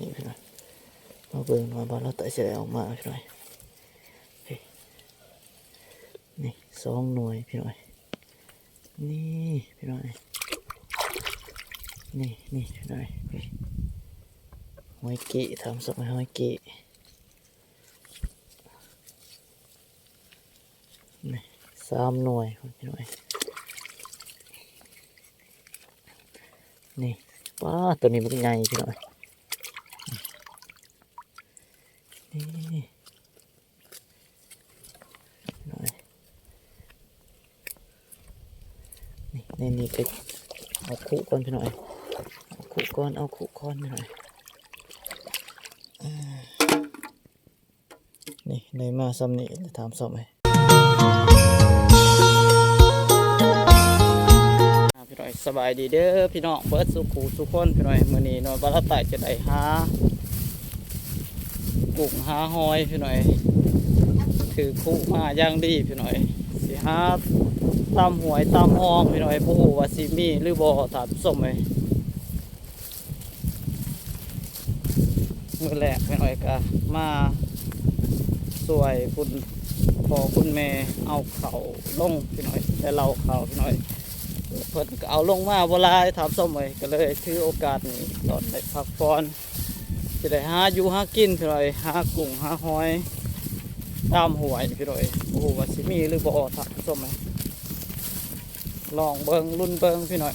ນີ້ພີ່ນ້ອງ ມາເບິ່ງວ່າບ່າວລາວໃຕ້ຊິໄດ້ອອກມາພີ່ນ້ອງ. ນີ້ສອງໜ່ວຍພີ່ນ້ອງ ນີ້ພີ່ນ້ອງ ນີ້ ນີ້ພີ່ນ້ອງ ນີ້ ຫອຍເກະ ທ່ານຜູ້ຊົມ ຫອຍເກະ ນີ້ສາມໜ່ວຍພີ່ນ້ອງ. ນີ້ ປ້າ ໂຕນີ້ບັກໃຫຍ່ພີ່ນ້ອງ ນີ້ ພີ່ນ້ອງ ນີ້ ໃນນີ້ກໍເອົາຄຸກ່ອນພີ່ນ້ອງ ເອົາຄຸກ່ອນ ເອົາຄຸກ່ອນພີ່ນ້ອງ. ນີ້ໄດ້ມາສ່ຳນີ້ແຫຼະທ່ານຜູ້ຊົມເອີຍ. ພີ່ນ້ອງ ສະບາຍດີເດີພີ່ນ້ອງເບິດສູ່ຄູ່ສູ່ຄົນພີ່ນ້ອງ. ມື້ນີ້ນ້ອຍບ່າວລາວໃຕ້ຈະໄດ້ຫາກຸ້ງຫາຫອຍພີ່ນ້ອງ ຖືກຄຸມາຢ່າງດີພີ່ນ້ອງ ຊິຫາຕາມຫ້ວຍຕາມຮ່ອງພີ່ນ້ອງ ບໍ່ຮູ້ວ່າຊິມີຫຼືບໍ່ທ່ານຜູ້ຊົມເອີຍ. ມື້ແລກແມ່ນ້ອຍກະມາຊ່ວຍຄຸນພໍ່ຄຸນແມ່ເອົາເຂົ້າລົງພີ່ນ້ອງ ໄດ້ເລົ້າເຂົ້າພີ່ນ້ອງ ເພິ່ນກະເອົາລົງມາບໍ່ຫຼາຍທ່ານຜູ້ຊົມເອີຍ ກະເລີຍຖືໂອກາດນີ້ຕອນໄດ້ພັກຜ່ອນ ຊິໄດ້ຫາຢູ່ຫາກິນພີ່ນ້ອງ ຫາກຸ້ງຫາຫອຍຕາມຫ້ວຍພີ່ນ້ອງ ບໍ່ຮູ້ວ່າຊິມີຫຼືບໍ່ທ່ານຜູ້ຊົມເອີຍ ລອງເບິ່ງລຸ້ນເບິ່ງພີ່ນ້ອງ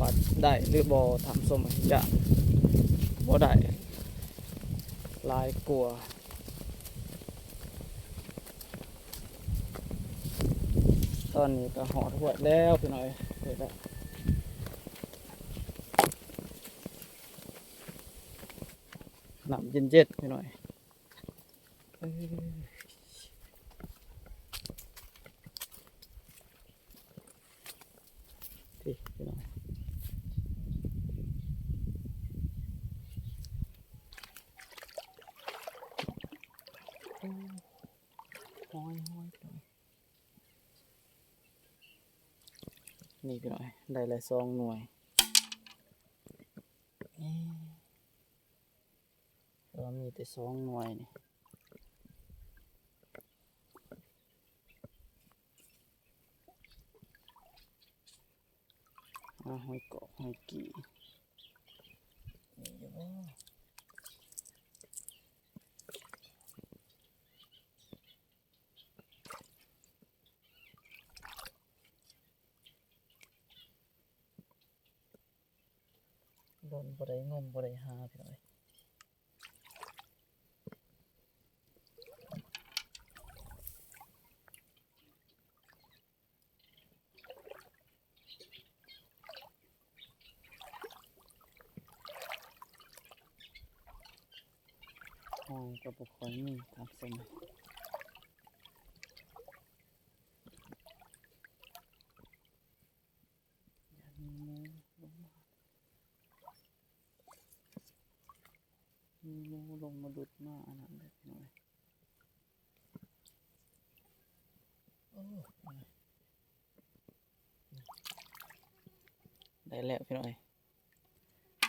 ວ່າໄດ້ຫຼືບໍ່ທ່ານຜູ້ຊົມ ຢ້ານບໍ່ໄດ້ຫຼາຍກວ່າ. ຕອນນີ້ກໍຮອດຫ້ວຍແລ້ວພີ່ນ້ອງເອີຍ ນີ້ແຫຼະ ນ້ຳເຢັນໆ ພີ່ນ້ອງເອີຍ ນີ້ພີ່ນ້ອງ ໂອ້ ຫອຍ ຫອຍ ນີ້ພີ່ນ້ອງ ໄດ້ແລ້ວສອງໜ່ວຍ ເອີ ແຕ່ວ່າມີແຕ່ສອງໜ່ວຍນີ້ ຫາຫອຍກອກຫອຍກີ້ ມີຢູ່ບໍ່? ດົນບໍ່ໄດ້ງົມບໍ່ໄດ້ຫາພີ່ນ້ອງເອີຍ ຫອຍກໍບໍ່ຄ່ອຍມີຕາມເສັ້ນ ຢ້ານມີໝູລົງມາ ມີໝູລົງມາດຸດມາອັນນັ້ນເດ້ພີ່ນ້ອງເອີຍ ໂອ້ ໄດ້ແລ້ວພີ່ນ້ອງເອີຍ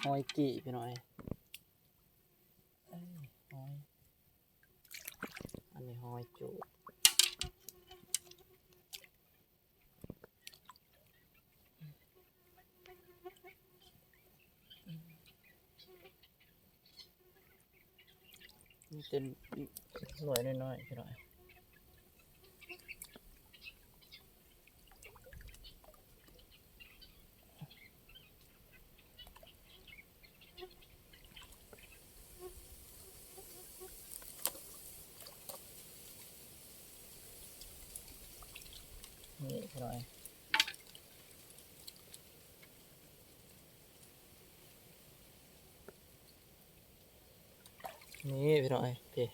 ຫອຍກີ້ພີ່ນ້ອງເອີຍ ເອີຍ ຫອຍ ອັນນີ້ຫອຍຈູດ ມີແຕ່ໜ່ວຍນ້ອຍໆ ພີ່ນ້ອງ ນີ້ພີ່ນ້ອງເອີຍ ນີ້ພີ່ນ້ອງເອີຍ ນີ້ ນີ້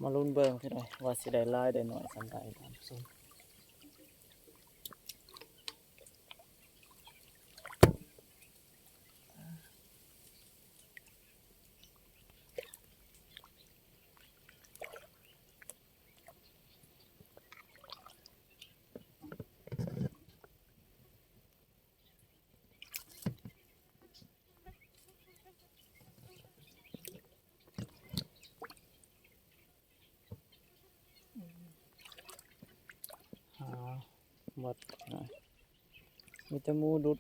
ມາລຸ້ນເບິ່ງພີ່ນ້ອງ ວ່າຊິໄດ້ຫຼາຍໄດ້ໜ້ອຍສ່ຳໃດທ່ານຜູ້ຊົມ. ຫາໝົດ ມີແຕ່ໝູດຸດ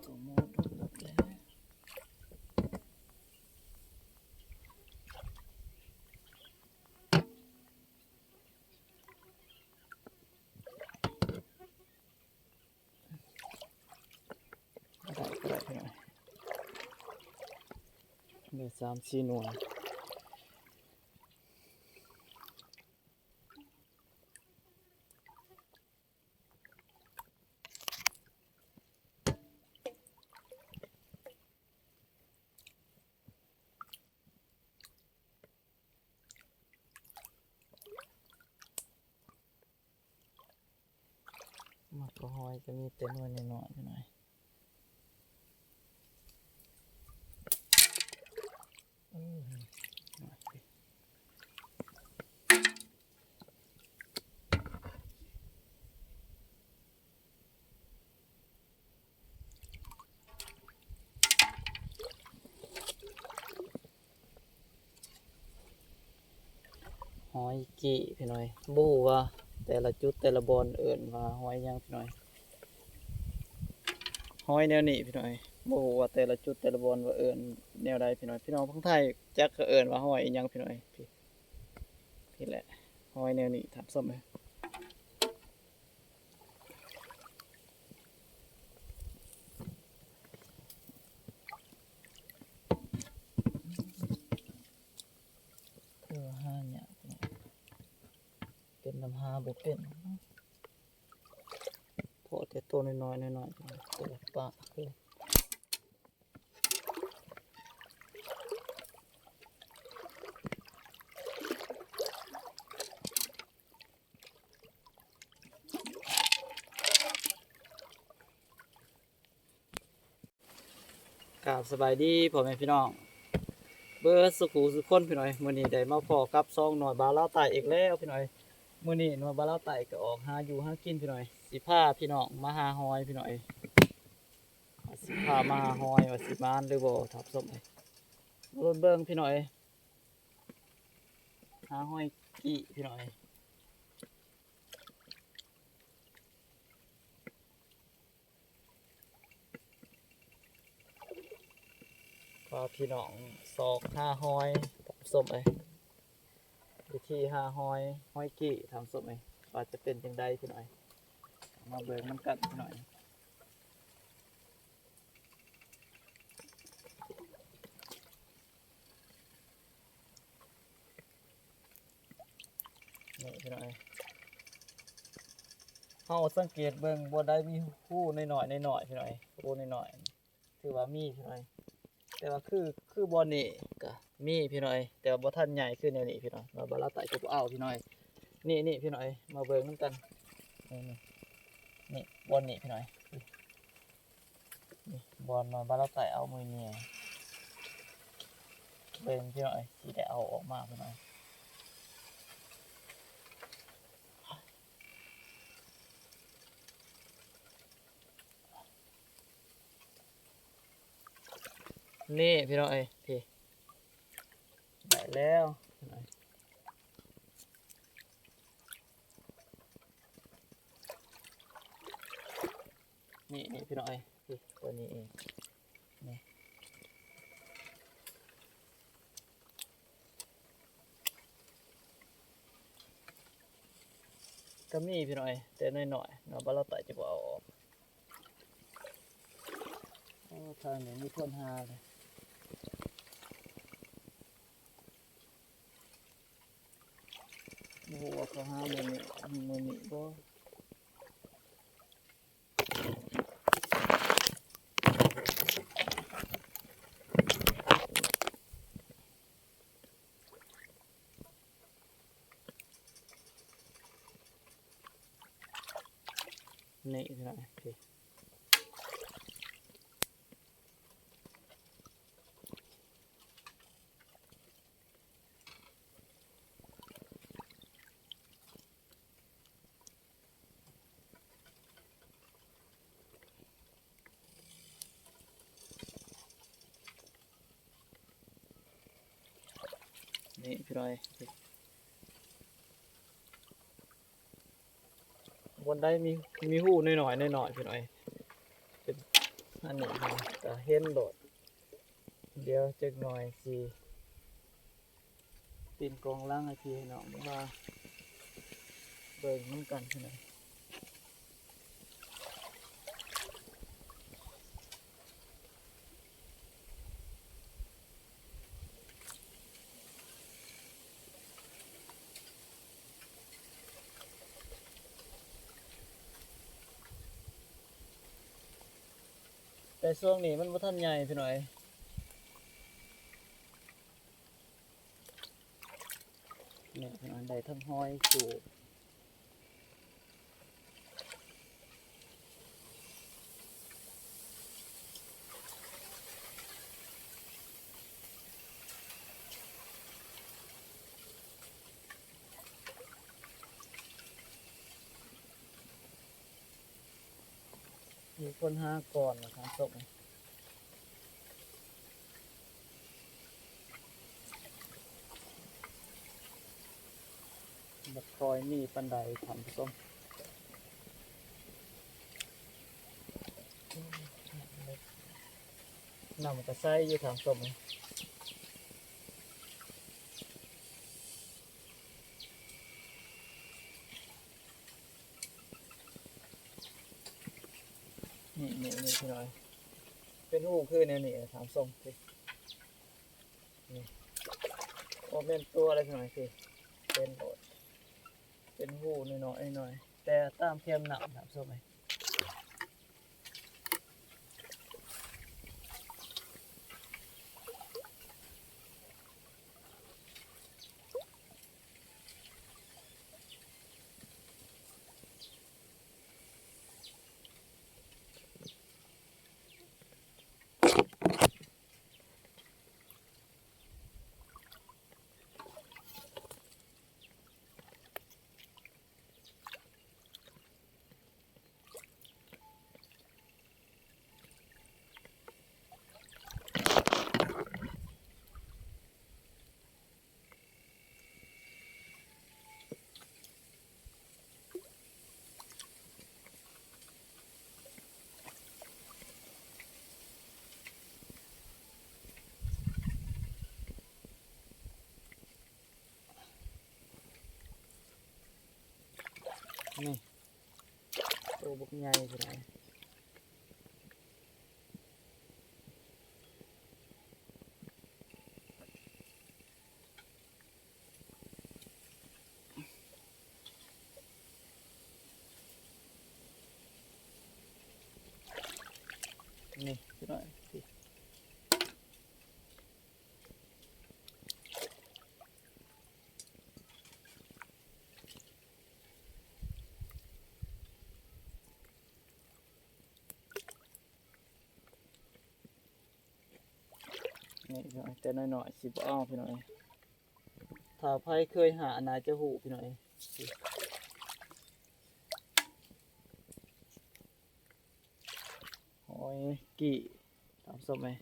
ໂຕໝູດຸດແລ້ວ. ໄດ້ ໄດ້ພີ່ນ້ອງ ໄດ້ສາມສີ່ໜ່ວຍ. ໝາກກະຫອຍກະມີແຕ່ໜ່ວຍນ້ອຍໆ ພີ່ນ້ອງ. ຫອຍກີ້ພີ່ນ້ອງ ບໍ່ຮູ້ວ່າແຕ່ລະຈຸດແຕ່ລະບ່ອນເອີ້ນວ່າຫອຍຫຍັງພີ່ນ້ອງ. ຫອຍແນວນີ້ພີ່ນ້ອງ ບໍ່ຮູ້ວ່າແຕ່ລະຈຸດແຕ່ລະບ່ອນວ່າເອີ້ນແນວໃດພີ່ນ້ອງ. ພີ່ນ້ອງຝັ່ງໄທຈັກເຂົາເອີ້ນວ່າຫອຍອີ່ຫຍັງພີ່ນ້ອງ. ພີ້ ພີ້ແຫຼະ ຫອຍແນວນີ້ທ່ານຜູ້ຊົມເອີຍ. ເອີ ຫາຍາກເນາະ ເປັນນຳຫາບໍ່ເປັນ ພໍແຕ່ໂຕນ້ອຍໆ ນ້ອຍໆ ໂຕປາກເລີຍ. ກາບສະບາຍດີພໍ່ແມ່ພີ່ນ້ອງເບິດສູ່ຜູ້ສູ່ຄົນພີ່ນ້ອງ. ມື້ນີ້ໄດ້ມາພໍ້ກັບຊ່ອງນ້ອຍບ່າວລາວໃຕ້ອີກແລ້ວພີ່ນ້ອງ. ມື້ນີ້ນ້ອຍບ່າວລາວໃຕ້ກະອອກຫາຢູ່ຫາກິນພີ່ນ້ອງ. ຊິພາພີ່ນ້ອງມາຫາຫອຍພີ່ນ້ອງ ວ່າຊິພາມາຫາຫອຍ ວ່າຊິໝານຫຼືບໍ່ທ່ານຜູ້ຊົມເອີຍ. ມາລຸ້ນເບິ່ງພີ່ນ້ອງເອີຍ ຫາຫອຍກີ້ພີ່ນ້ອງເອີຍ. ພາພີ່ນ້ອງຊອກຫາຫອຍທ່ານຜູ້ຊົມເອີຍ. ວິທີຫາຫອຍ ຫອຍກີ້ທ່ານຜູ້ຊົມເອີຍ ວ່າຈະເປັນຈັ່ງໃດພີ່ນ້ອງເອີຍ. ມາເບິ່ງນຳກັນພີ່ນ້ອງເອີຍ. ນີ້ພີ່ນ້ອງເອີຍ ເຮົາສັງເກດເບິ່ງບ່ອນໃດມີຮູນ້ອຍໆ ນ້ອຍໆ ພີ່ນ້ອງເອີຍ ຮູນ້ອຍໆ ຖືວ່າມີພີ່ນ້ອງເອີຍ. ແຕ່ວ່າຄື ຄືບ່ອນນີ້ກະມີພີ່ນ້ອງເອີຍ ແຕ່ວ່າບໍ່ທັນໃຫຍ່ຄືແນວນີ້ພີ່ນ້ອງ. ມາບ່າວລາວໃຕ້ກະບໍ່ເອົາພີ່ນ້ອງເອີຍ. ນີ້ ນີ້ພີ່ນ້ອງເອີຍ ມາເບິ່ງນຳກັນ. ນີ້ ນີ້ ນີ້ບ່ອນນີ້ພີ່ນ້ອງເອີຍ. ນີ້ບ່ອນມາບ່າວລາວໃຕ້ເອົາມື້ນີ້ ເບິ່ງພີ່ນ້ອງເອີຍ ຊິໄດ້ເອົາອອກມາພີ່ນ້ອງ. ນີ້ພີ່ນ້ອງເອີຍ ພີ້ ໄດ້ແລ້ວ. ນີ້ ນີ້ພີ່ນ້ອງເອີຍ ນີ້ ໂຕນີ້ເອງ ນີ້ ກະມີພີ່ນ້ອງເອີຍ ແຕ່ນ້ອຍໆ ນ້ອຍບ່າວລາວໃຕ້ຈະບໍ່ເອົາອອກ. ໂອ້ ທາງນີ້ມີຄົນຫາເລີຍ ບໍ່ຮູ້ວ່າເຂົາຫາມື້ນີ້ ມື້ນີ້ບໍ່. ນີ້ພີ່ນ້ອງ ນີ້ ນີ້ພີ່ນ້ອງ ບ່ອນໃດມີ ມີຮູນ້ອຍໆ ນ້ອຍໆ ພີ່ນ້ອງ ເປັນອັນນີ້ ກະເຫັນໂລດ. ດຽວຈັກໜ່ອຍຊິ ປິ່ນກອງຫຼັງໃຫ້ພີ່ໃຫ້ນ້ອງເບິ່ງວ່າ ເບິ່ງນຳກັນພີ່ນ້ອງ. ແຕ່ຊ່ວງນີ້ມັນບໍ່ທັນໃຫຍ່ພີ່ນ້ອງເອີຍ. ນີ້ພີ່ນ້ອງ ໄດ້ທັງຫອຍຈູບ ມີຄົນຫາກ່ອນວ່າຊັ້ນສົບ ບໍ່ຄ່ອຍມີປານໃດທ່ານຜູ້ຊົມ. ນ້ຳກະໃສຢູ່ທ່ານຜູ້ຊົມ. ນີ້ ນີ້ ນີ້ພີ່ນ້ອງ ເປັນຮູຄືແນວນີ້ທ່ານຜູ້ຊົມ ນີ້ ບໍ່ແມ່ນຕົວເລີຍພີ່ນ້ອງ ນີ້ ເປັນໂລດ ເປັນຮູນ້ອຍໆ ນ້ອຍໆ ແຕ່ຕາມແຄມນ້ຳທ່ານຜູ້ຊົມເອີຍ. ນີ້ ໂຕບັກໃຫຍ່ພຸ້ນນະ. ນີ້ ພີ່ນ້ອງ ນີ້ ນີ້ພີ່ນ້ອງ ແຕ່ນ້ອຍໆ ຊິບໍ່ເອົາພີ່ນ້ອງ. ຖ້າໃຜເຄີຍຫາ ໜ້າຈະຮູ້ພີ່ນ້ອງ ຫອຍກີ້ ຕາມສົມເອີຍ.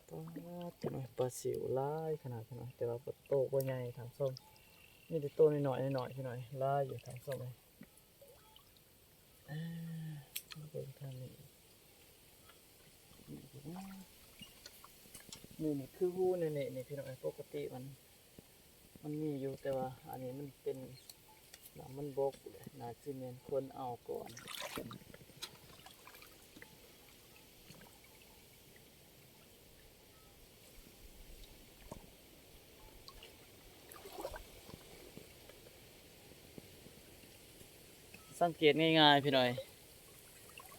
ປາດ ພີ່ນ້ອງ ປາຊິວຫຼາຍຂະໜາດ ພີ່ນ້ອງ ແຕ່ວ່າໂຕບໍ່ໃຫຍ່ທ່ານຜູ້ຊົມ ມີແຕ່ໂຕນ້ອຍໆ ນ້ອຍໆ ພີ່ນ້ອງ ຫຼາຍຢູ່ທ່ານຜູ້ຊົມເອີຍ. ອ່າ ເບິ່ງທາງນີ້ ນີ້ພີ່ນ້ອງ ນີ້ ນີ້ຄືຮູແນວນີ້ ນີ້ພີ່ນ້ອງ ປົກກະຕິມັນ ມັນມີຢູ່ ແຕ່ວ່າອັນນີ້ມັນເປັນ ນ້ຳມັນບົກ ໜ້າຊິແມ່ນຄົນເອົາກ່ອນ. ໃສ ສັງເກດງ່າຍໆ ພີ່ນ້ອງເອີຍ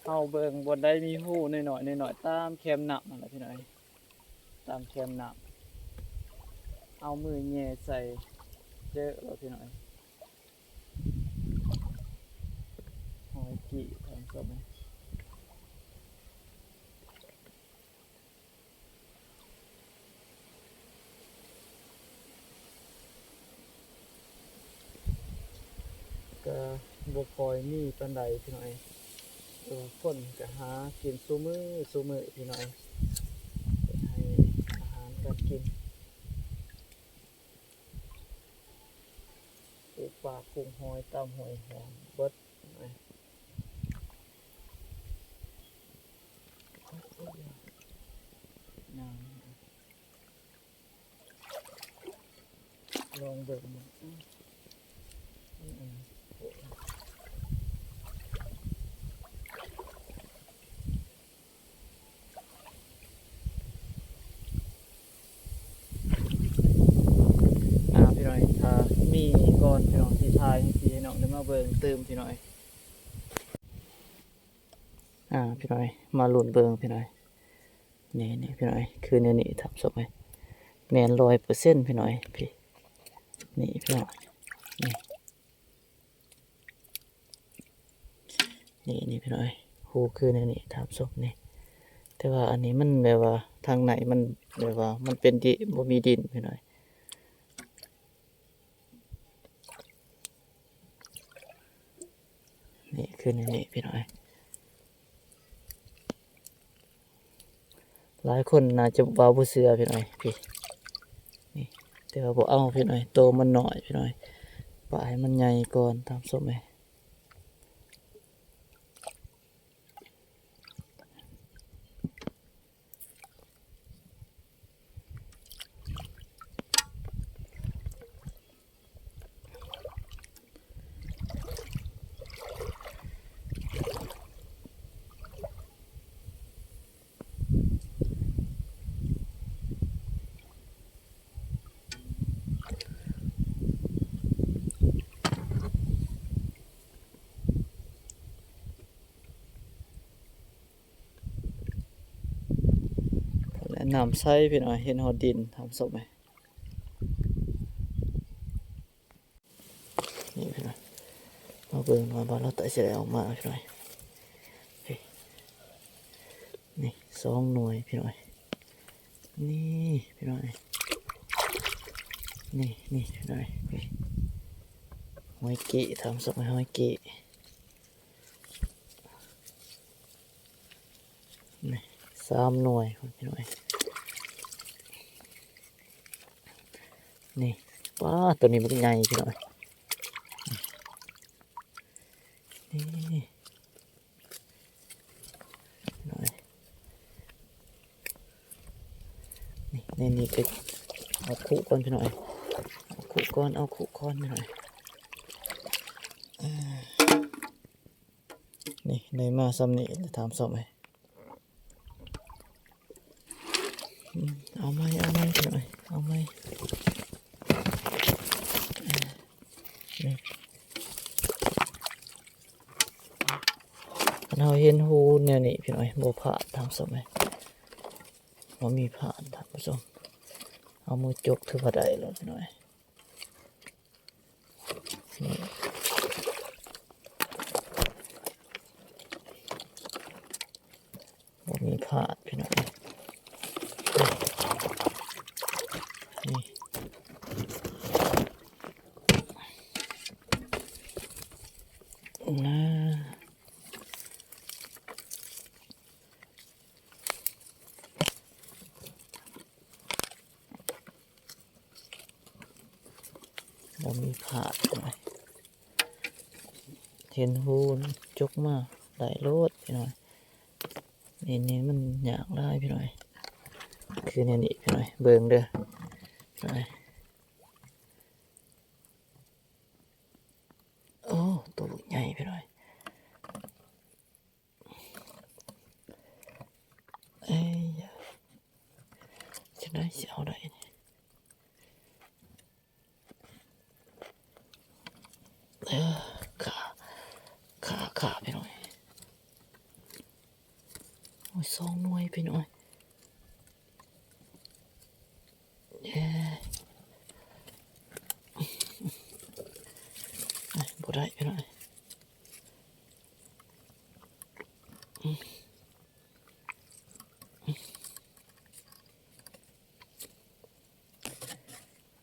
ເຮົາເບິ່ງບ່ອນໃດມີຮູນ້ອຍໆ ນ້ອຍໆ ຕາມແຄມນ້ຳຫັ້ນແຫຼະ ພີ່ນ້ອງເອີຍ ຕາມແຄມນ້ຳ ເອົາມືແຫຍ່ໃສ່ ເຈີແລ້ວ ພີ່ນ້ອງເອີຍ. ຫອຍກີ້ ທ່ານຜູ້ຊົມ ກະບໍ່ຄ່ອຍມີປານໃດ ພີ່ນ້ອງເອີຍ ແຕ່ວ່າຄົນກະຫາກິນຊຸມື້ ຊຸມື້ ພີ່ນ້ອງເອີຍ ເຮັດໃຫ້ອາຫານການກິນ ປູກປາກຸ້ງຫອຍຕາມຫ້ວຍແຫ້ງເບິດ ງາມ ລອງເບິ່ງ ອືມ ອືມ ອ່າ ພີ່ນ້ອງ ຖ້າມີກ່ອນ ພີ່ນ້ອງ ຊິຖ່າຍໃຫ້ພີ່ໃຫ້ນ້ອງໄດ້ມາເບິ່ງຕື່ມ ພີ່ນ້ອງ. ອ່າ ພີ່ນ້ອງ ມາລຸ້ນເບິ່ງ ພີ່ນ້ອງ ນີ້ໆ ພີ່ນ້ອງ ຄືແນວນີ້ ທ່ານຜູ້ຊົມເອີຍ ແມ່ນຮ້ອຍເປີເຊັນ ພີ່ນ້ອງ ນີ້ ພີ່ນ້ອງ ນີ້ ນີ້ໆ ພີ່ນ້ອງ ຮູຄືແນວນີ້ ທ່ານຜູ້ຊົມ ນີ້ ແຕ່ວ່າອັນນີ້ມັນແບບວ່າທາງໃນມັນແບບວ່າມັນເປັນດິນ ບໍ່ມີດິນ ພີ່ນ້ອງ ນີ້ຄືແນວນີ້ ພີ່ນ້ອງ ຫຼາຍຄົນໜ້າຈະວ່າບໍ່ເຊື່ອ ພີ່ນ້ອງ ນີ້ ແຕ່ວ່າບໍ່ເອົາ ພີ່ນ້ອງ ໂຕມັນນ້ອຍ ພີ່ນ້ອງ ປະໃຫ້ມັນໃຫຍ່ກ່ອນ ທ່ານຜູ້ຊົມເອີຍ. ແລະ ນ້ຳໃສ ພີ່ນ້ອງ ເຫັນຮອດດິນ ທ່ານຜູ້ຊົມເອີຍ ນີ້ພີ່ນ້ອງ ມາເບິ່ງວ່າບ່າວລາວໄຕ້ຊິໄດ້ອອກມາ ພີ່ນ້ອງ ນີ້ສອງໜ່ວຍ ພີ່ນ້ອງ ນີ້ພີ່ນ້ອງ ນີ້ ນີ້ພີ່ນ້ອງ ຫອຍກີ້ ທ່ານຜູ້ຊົມ ຫອຍກີ້ ນີ້ສາມໜ່ວຍ ພີ່ນ້ອງ ນີ້ ປ້າ ໂຕນີ້ບັກໃຫຍ່ ພີ່ນ້ອງ ນີ້ ພີ່ນ້ອງ ນີ້ ໃນນີ້ກໍເອົາຄຸກ່ອນ ພີ່ນ້ອງ ເອົາຄຸກ່ອນ ເອົາຄຸກ່ອນ ພີ່ນ້ອງ ເອີ ນີ້ໄດ້ມາຊ່ຳນີ້ ທ່ານຜູ້ຊົມເອີຍ ອືມ ເອົາໃໝ່ ເອົາໃໝ່ ພີ່ນ້ອງເອີຍ ເອົາໃໝ່ ນີ້ ຄັນເຮົາເຫັນຮູແນວນີ້ ພີ່ນ້ອງເອີຍ ບໍ່ພາດ ທ່ານຜູ້ຊົມເອີຍ ບໍ່ມີພາດ ທ່ານຜູ້ຊົມ ເອົາມືຈົກຖືວ່າໄດ້ແລ້ວ ພີ່ນ້ອງເອີຍ. ບໍ່ມີພາດ ພີ່ນ້ອງ ນີ້ ນາ. ບໍ່ມີພາດ ເຫັນຮູຈົກມາໄດ້ໂລດ ພີ່ນ້ອງ ນີ້ ນີ້ມັນຍາກຫຼາຍ ພີ່ນ້ອງ ຄືແນວນີ້ ພີ່ນ້ອງ ເບິ່ງເດີ ພີ່ນ້ອງ ໂອ້ ໂຕບັກໃຫຍ່ ພີ່ນ້ອງ. ເອີຍ ຈັ່ງໃດຊິເອົາໄດ້ ເອີ ຂາ ໂອ້ຍ ສອງໜ່ວຍພີ່ນ້ອງເອີຍ ເອີຍ ບໍ່ໄດ້ພີ່ນ້ອງເອີຍ.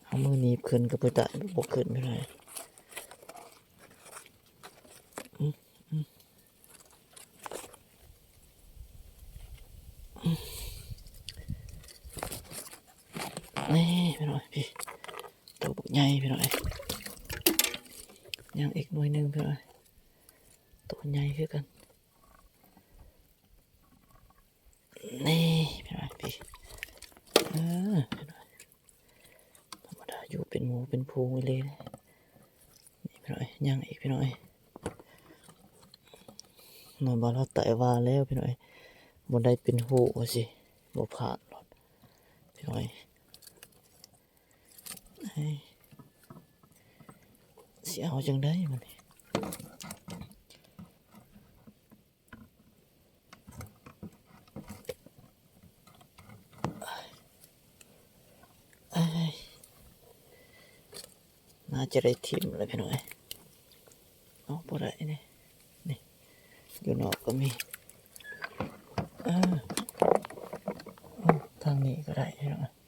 ເອົາມືໜີບຂຶ້ນກໍບໍ່ໄດ້ ບໍ່ຂຶ້ນໄປເລີຍ. ນີ້ພີ່ນ້ອງ ພີ່ ໂຕບັກໃຫຍ່ພີ່ນ້ອງເອີຍ ຍັງອີກໜ່ວຍໜຶ່ງພີ່ນ້ອງເອີຍ ໂຕໃຫຍ່ຄືກັນ. ນີ້ພີ່ນ້ອງ ພີ່ ເອີ ທຳມະດາຢູ່ເປັນໝູ່ເປັນຝູງອີ່ຫຼີ. ນີ້ພີ່ນ້ອງເອີຍ ຍັງອີກພີ່ນ້ອງເອີຍ ນ້ອຍບ່າວລາວໃຕ້ວ່າແລ້ວພີ່ນ້ອງເອີຍ ບໍ່ໄດ້ເປັນຫູວ່າຊິ ບໍ່ຜ່ານໂລດພີ່ນ້ອງເອີຍ. ເອີຍ ຊິເອົາຈັ່ງໃດບັດນີ້? ເອີຍ ໜ້າຈະໄດ້ຖິ້ມແລ້ວພີ່ນ້ອງເອີຍ ເອົາບໍ່ໄດ້ນີ້ ນີ້ ຢູ່ນອກກໍມີ ເອີ ທາງນີ້ກໍໄດ້ພີ່ນ້ອງ.